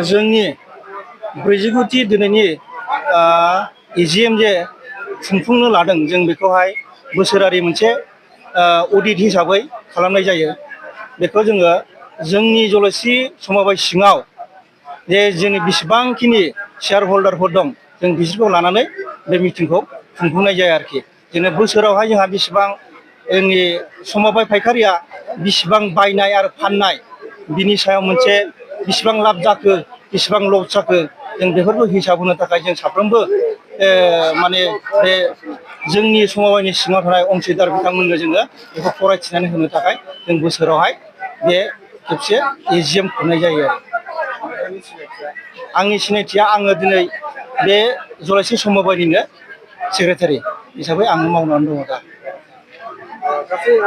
जोंनि 49थि दिनैनि EGM जे खुंफुंनो लादों जों बेखौहाय बोसोरारि मोनसे अडिट हिसाबै खालामनाय जायो। बेखौ जोङो जोंनि जलसि समबाय सिङाव जे जोंनि बेसेबांखिनि शेयार हल्डारफोर दं जों बिसोरखौ लानानै बे मिटिंखौ खुंफुंनाय जाया आरोखि। जोंनो बोसोरावहाय जोंहा बेसेबां जोंनि समबाय फायखारिया बेसेबां बायनाय आरो फाननाय बिनि सायाव मोनसे बेसेबां लाब जाखो बेसेबां लस जाखो जों बेफोरखौ हिसाब होनो थाखाय जों साफ्रोमबो माने बे जोंनि समबायनि सिङाव थानाय अंशीदार बिथांमोननो जोङो बेखौ फरायथिनानै होनो थाखाय जों बोसोरावहाय बे खेबसे EGM खुंनाय जायो आरो। आंनि सिनायथिया आङो दिनै बे जलाइसि समबायनिनो सेक्रेटारि हिसाबै आङो मावनानै दङ दा।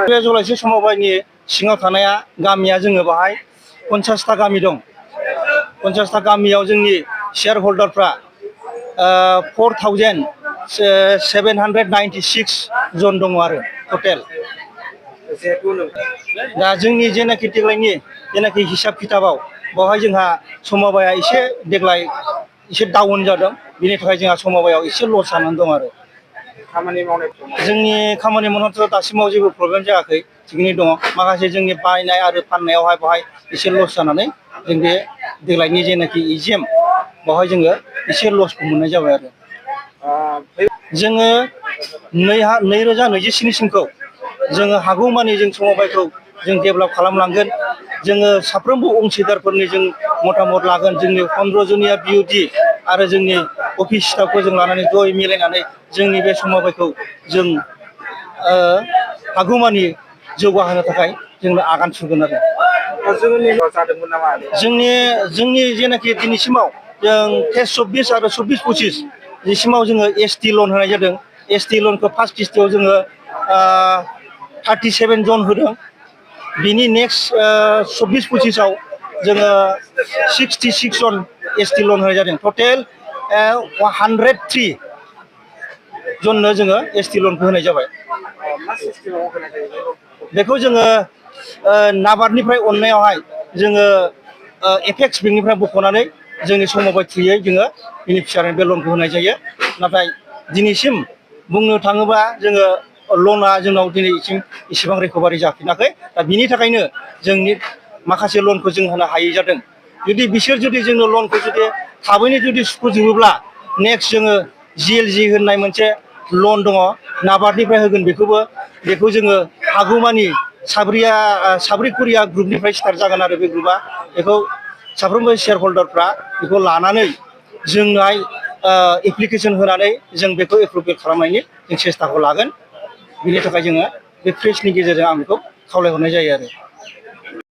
बे जलाइसि समबायनि सिङाव थानाया गामिया जोङो बाहाय 50टा गामि दं। 50टा गामियाव जोंनि शेयार हल्डारफ्रा 4796 जन दङ आरो टटेल। दा जोंनि जेनाखि देग्लायनि जेनाखि हिसाब खिथाबाव बावहाय जोंहा समबाया एसे देग्लाय एसे डाउन जादों। बिनि थाखाय जोंहा समबायाव एसे लस जानानै दं आरो। जोंनि खामानि मावनायावथ' दासिमाव जेबो प्रब्लेम जायाखै थिगैनो दङ। माखासे जोंनि बायनाय आरो फाननायावहाय बाहाय एसे लस जानानै जों बे देग्लायनि जेनाखि EGM बावहाय जोङो एसे लसखौ मोननाय जाबाय आरो। जोङो 2027सिमखौ जोङो हागौमानि जों समबायखौ जों डेभेलप खालामलांगोन। जोङो साफ्रोमबो अंशीदारफोरनि जों मतामत लागोन। जोंनि 15 जनिया BOD आरो जोंनि अफिस स्टाफखौ जों लानानै जयै मिलायनानै जोंनि बे समबायखौ जों हागौमानि जौगाहोनो थाखाय जोंनो आगान सुरगोन आरो। जोंनि जेनाखि दिनैसिमाव जों फेस 24 आरो 24-25 बिसिमाव जोङो ST लन होनाय जादों। ST लनखौ फार्स्ट किस्तियाव जोङो 37 जन होदों। बिनि नेक्स्ट 24-25आव जोङो 66 जन ST लन होनाय जादों। टटेल 103 जननो जोङो ST लनखौ होनाय जाबाय। बेखौ जोङो नाबार्डनिफ्राय अननायावहाय जोङो एपेक्स बेंकनिफ्राय बख'नानै जोंनि समबाय थ्रुयै जोङो बेनिफिसियारिनो बे लनखौ होनाय जायो। नाथाय दिनैसिम बुंनो थाङोबा जोङो लना जोंनाव दिनैसिम इसेबां रिकभारि जाफिनाखै। दा बिनि थाखायनो जोंनि माखासे लनखौ जों होनो हायै जादों। बिसोर जुदि जोंनो लनखौ जुदि थाबैनो जुदि सुख'जोबोब्ला नेक्स्ट जोङो GLG होननाय मोनसे लन दङ नाबार्डनिफ्राय होगोन। बेखौ जोङो हागौमानि साब्रै करिया ग्रुपनिफ्राय स्टार्ट जागोन आरो बे ग्रुपआ। बेखौ साफ्रोमबो शेयार हल्डारफ्रा बेखौ लानानै जोंहाय एप्लिकेसन होनानै जों बेखौ एप्रुभेल खालामनायनि जों सेस्टाखौ लागोन। बिनि थाखाय जोङो बे प्रेसनि गेजेरजों आं बेखौ खावलायहरनाय जायो आरो।